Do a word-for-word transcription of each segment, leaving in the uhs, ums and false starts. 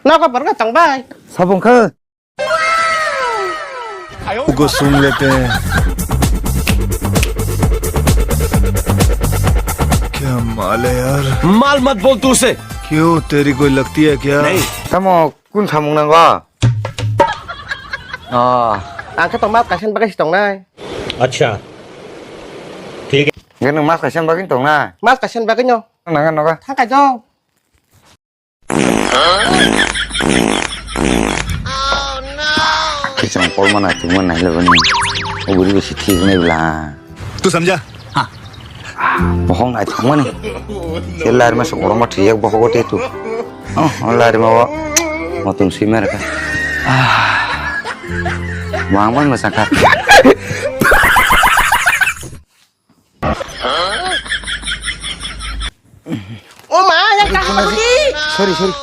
Nogo borok tong bai. Sabung khe. Ugo sung lete. Kya mal hai yaar? Mal mat bol tu usse. Kyun, teri koi lagti hai kya? Nahi. Tamo kun samung nango? Oh. Ang khe tong mas kaisa bagwi si tongnai. Acha. Thik hai. Nang mas kaisa bagwi tongnai? Mas kaisa bagwi no. Nang nogo. Thang kai jong. Khe chwng kolma naithokma nailabani. O bwrwi bai se thik wngnai bwla. Tu samjha? Ha. Bohok naithokmani. Se larima se korokma thwiyak bohogo te tu. Oh, oh, larima o. Motom swima rwkha. Ah. Mangbai mwchangkha. O ma, yang kaham di. Sorry, sorry.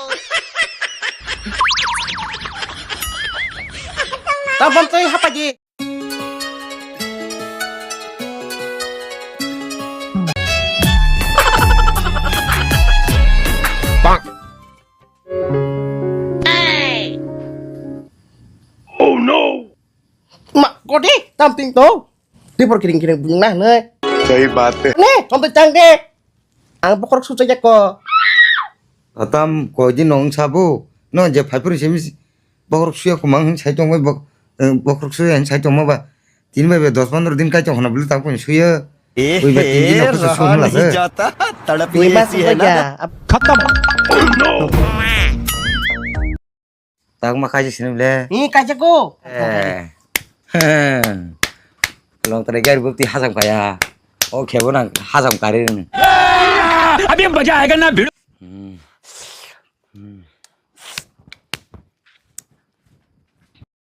Tabam tei hapa di. Oh no! Ma, kodi, tam ting to. Di por kiring kiring bung na ne. Sahi baat hai. Ne, kom to chang de. Ang bokrok sucha jak ko. Atam koi din nong sabu. No je phai puri simi bokrok suya ko mang sai tong bai bok, eh, bokrok suya sai tong ma ba. Tin bai be dos pondro din kai tong na bulu tak pun suya. Eh, ui ba tin din he, no ko sum raha la nahi se. Jata, tadap hi aisi hai na. Khatam. Oh no. Tagma kaisa sini le. Hi kaisa ko. Eh. Long tare gari bukti hajam kaya. O khebo nang hajam kari. Abhi maza aayega na bhidu. Hmm. Hmm.